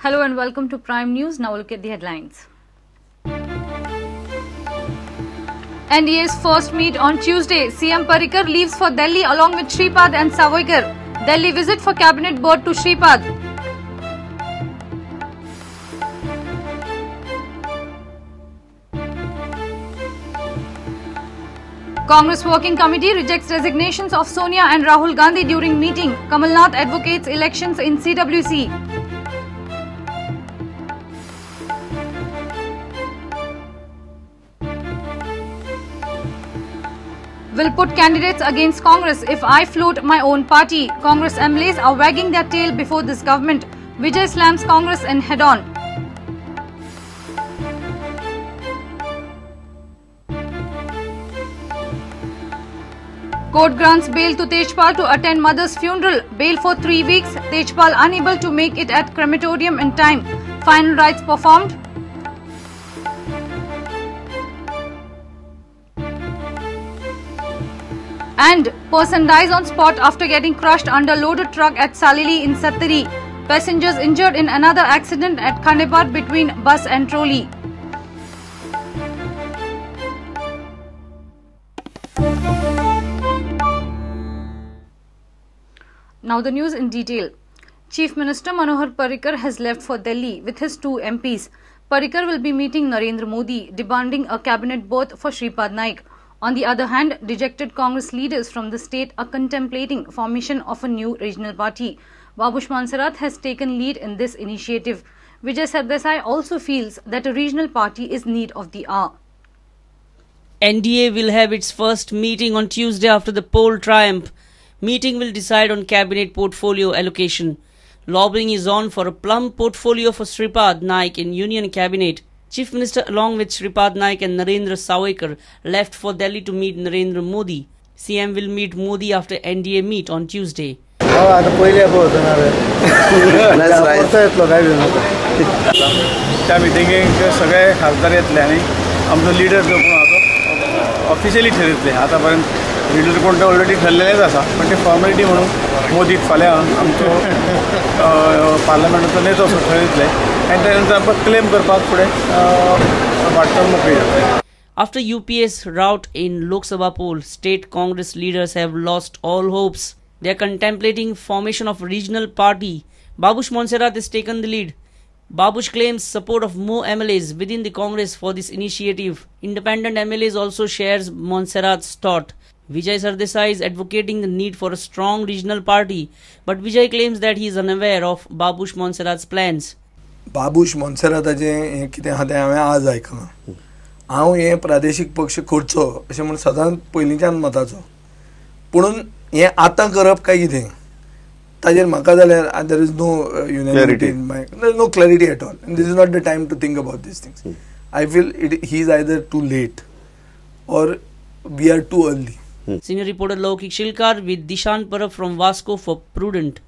Hello and welcome to Prime News. Now look at the headlines. NDA's first meet on Tuesday. CM Parrikar leaves for Delhi along with Shripad and Sawaikar. Delhi visit for cabinet board to Shripad. Congress Working Committee rejects resignations of Sonia and Rahul Gandhi during meeting. Kamal Nath advocates elections in CWC. Will put candidates against Congress if I float my own party. Congress MLAs are wagging their tail before this government. Vijay slams Congress in head-on. Court grants bail to Tejpal to attend mother's funeral. Bail for 3 weeks. Tejpal unable to make it at crematorium in time. Final rites performed. And person dies on spot after getting crushed under loaded truck at Salili in Sattari. Passengers injured in another accident at Khandepar between bus and trolley. Now the news in detail. Chief Minister Manohar Parrikar has left for Delhi with his two MPs. Parrikar will be meeting Narendra Modi, demanding a cabinet berth for Shripad Naik. On the other hand, dejected Congress leaders from the state are contemplating formation of a new regional party. Babush Monserrate has taken lead in this initiative. Vijay Sardesai also feels that a regional party is need of the hour. NDA will have its first meeting on Tuesday after the poll triumph. Meeting will decide on cabinet portfolio allocation. Lobbying is on for a plum portfolio for Shripad Naik in Union Cabinet. Chief Minister along with Shripad Naik and Narendra Sawaikar left for Delhi to meet Narendra Modi. CM will meet Modi after NDA meet on Tuesday. त्या मिटिंगेक सगळे खासदार येतले आनी आमचो leader जो कोण आसा तो ऑफिशियली ठरयतले. आतापर्यंत लिडर कोण तो ऑलरेडी ठरलेलेच आसा, पण ते फॉर्मेलिटी म्हणून मोदीक फाल्यां आमचो पार्लमेंटाचो नेतो असो ठरयतले आनी त्या नंतर आमकां क्लेम करपाक फुडें वाटचाल मोकळी जातली. After UPA's rout in Lok Sabha poll, state Congress leaders have lost all hopes. They are contemplating formation of regional party. Babush Monserrate has taken the lead. Babush claims support of more MLAs within the Congress for this initiative. Independent MLAs also shares Monserrate's thought. Vijay Sardesai is advocating the need for a strong regional party, but Vijay claims that he is unaware of Babush Monserrate's plans. Babush Monserrataचें हें कितें आहा तें हांवें आज आयकलां. हांव हें प्रादेशीक पक्ष करचो अशें म्हूण सदांच पयलींच्यान मताचो, पुणून हें आतां करप काय कितें ताजेर म्हाका जाल्यार there is no unanimity in my, there is no clarity at all, and this is not the time to think about these things. I feel it he is either too late or we are too early. Senior reporter Laukik Shilkar with Dishan Parab from Vasco for Prudent.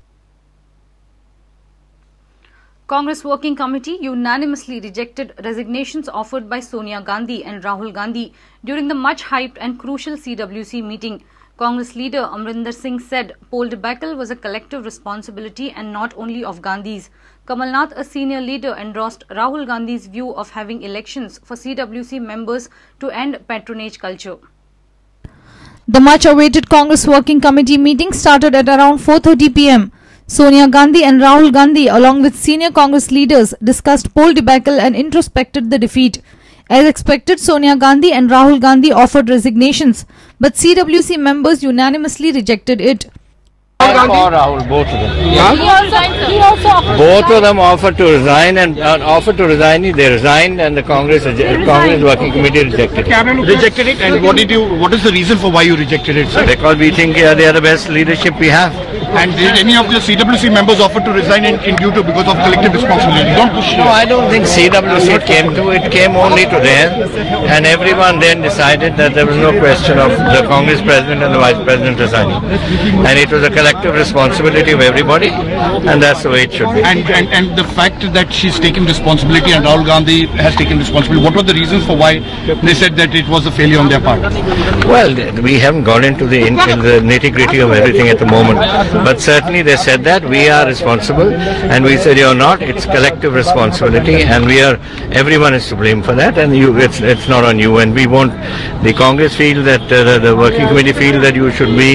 Congress Working Committee unanimously rejected resignations offered by Sonia Gandhi and Rahul Gandhi during the much-hyped and crucial CWC meeting. Congress leader Amrinder Singh said poll debacle was a collective responsibility and not only of Gandhi's. Kamal Nath, a senior leader, endorsed Rahul Gandhi's view of having elections for CWC members to end patronage culture. The much-awaited Congress Working Committee meeting started at around 4:30 p.m. Sonia Gandhi and Rahul Gandhi, along with senior Congress leaders, discussed poll debacle and introspected the defeat. As expected, Sonia Gandhi and Rahul Gandhi offered resignations, but CWC members unanimously rejected it. Rahul, both of them. Yeah. He also offered. Both of them offered to resign and offered to resign. They resigned, and the Congress Working Committee rejected it. Rejected it, and what did you? What is the reason for why you rejected it, sir? Because we think they are the best leadership we have. And did any of the CWC members offer to resign in due to because of collective responsibility? Don't push. No, I don't think CWC came to. It came only to there, and everyone then decided that there was no question of the Congress president and the vice president resigning, and it was a collective responsibility of everybody, and that's the way it should be. And the fact that she's taken responsibility and Rahul Gandhi has taken responsibility, what were the reasons for why they said that it was a failure on their part? Well, we haven't gone into the nitty-gritty of everything at the moment. But certainly they said that we are responsible, and we said you're not. It's collective responsibility, and we are, everyone is to blame for that, and you, it's not on you. And we want the Congress feel that the working committee feel that you should be,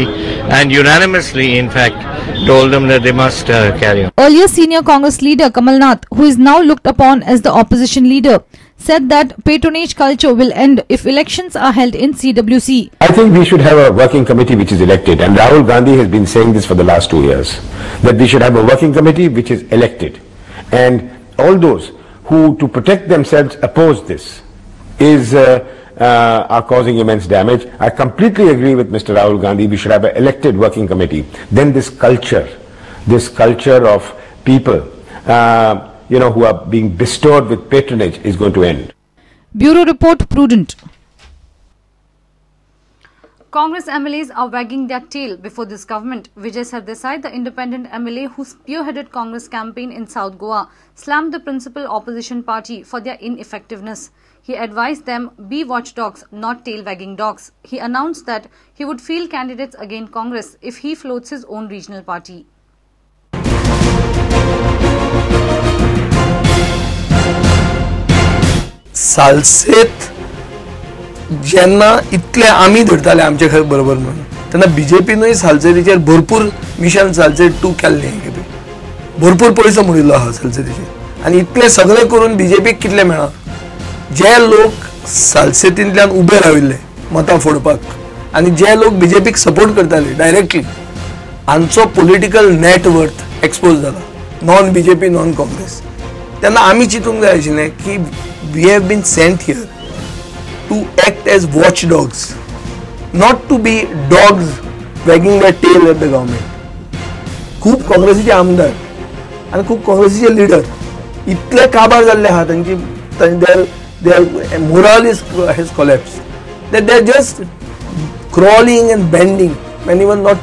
and unanimously in fact told them that they must carry on. Earlier, senior Congress leader Kamalnath, who is now looked upon as the opposition leader, said that patronage culture will end if elections are held in CWC. I think we should have a working committee which is elected, and Rahul Gandhi has been saying this for the last 2 years, that we should have a working committee which is elected, and all those who, to protect themselves, oppose this is are causing immense damage. I completely agree with Mr. Rahul Gandhi. We should have an elected working committee. Then this culture of people, who are being bestowed with patronage is going to end. Bureau Report, Prudent. Congress MLAs are wagging their tail before this government. Vijay Sardesai, the independent MLA who spearheaded Congress campaign in South Goa, slammed the principal opposition party for their ineffectiveness. He advised them, be watchdogs, not tail-wagging dogs. He announced that he would field candidates against Congress if he floats his own regional party. Salcete जेन्ना इतले आमी धरताले आमचे खंय बरोबर म्हणून तेन्ना बीजेपीनूय सालसेतीचेर भरपूर mission Salcete 2 केल्लें, भरपूर पयसो मोडिल्लो आहा सालसेतीचेर, आनी इतलें सगळें करून बीजेपीक कितलें मेळ्ळां? जे लोक सालसेतींतल्यान उबे राविल्ले मतां फोडपाक आनी जे लोक बीजेपीक सपोर्ट करताले डायरेक्टली, हांचो पॉलिटिकल नेटवर्थ एक्सपोज जाला, नॉन बीजेपी नॉन काँग्रेस. तेन्ना आमी चिंतूंक जाय आशिल्लें की we have been sent here to act as watchdogs, not to be dogs wagging their tail at the government. खूब काँग्रेसीचे आमदार आनी खूब काँग्रेसीचे लिडर इतले काबार जाल्ले आहा तांची, their morale has collapsed, that they are just crawling and bending when even not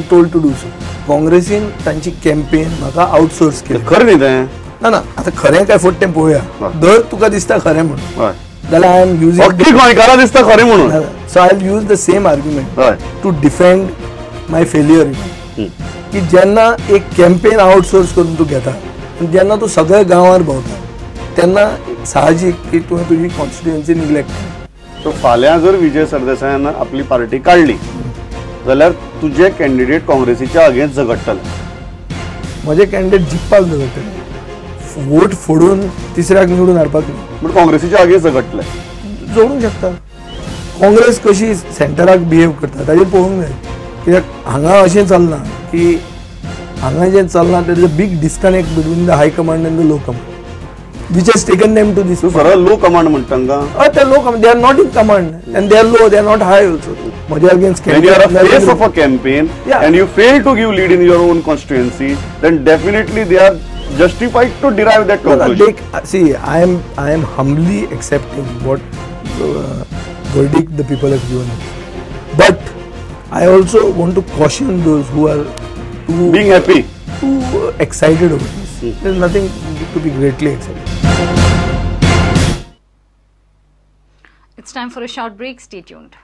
told to do so. काँग्रेसीन तांची कॅम्पेन म्हाका आउटसोर्स केली. खरें न्ही तें? ना ना, आतां खरें काय फट तें पळोवया. दर तुका दिसता खरें म्हणून जाल्यार I am using गोंयकारां दिसता खरें म्हणून, so I will use the same argument to defend my failure. की जेन्ना एक कॅम्पेन आउटसोर्स करून तूं घेता आनी जेन्ना तूं सगळ्या गांवार भोंवता तेन्ना साहजीक की तुवें तुजी कॉन्स्टिट्युएन्सी निग्लेक्ट केली. सो फाल्यां जर विजय सरदेसायान आपली पार्टी काडली जाल्यार तुजे कॅन्डिडेट काँग्रेसीच्या अगेन्स्ट झगडटले? म्हजे कॅन्डिडेट जिखपाक झगडटले, वोट फोडून तिसऱ्याक निवडून हाडपाक न्ही. पूण काँग्रेसीच्या अगेन्स्ट झगडटले? जोडूंक शकता. काँग्रेस कशी सेंटराक बिहेव करता ताजेर पळोवंक जाय, कित्याक हांगा अशें चल्लां की हांगा जें चल्लां there is a big disconnect between the high command and the low command, which has taken them to this. सरळ लो कमांड म्हणटा तांकां? हय, ते low command, they are not in command and they are low, they are not high also. म्हजे against When you are a face of a campaign, yeah, and you fail to give lead in your own constituency, then definitely they are justified to derive that conclusion. No, see, I am humbly accepting what verdict the people have given us, but I also want to caution those who are too being happy, too excited over this. There is nothing to be greatly excited. It's time for a short break. Stay tuned.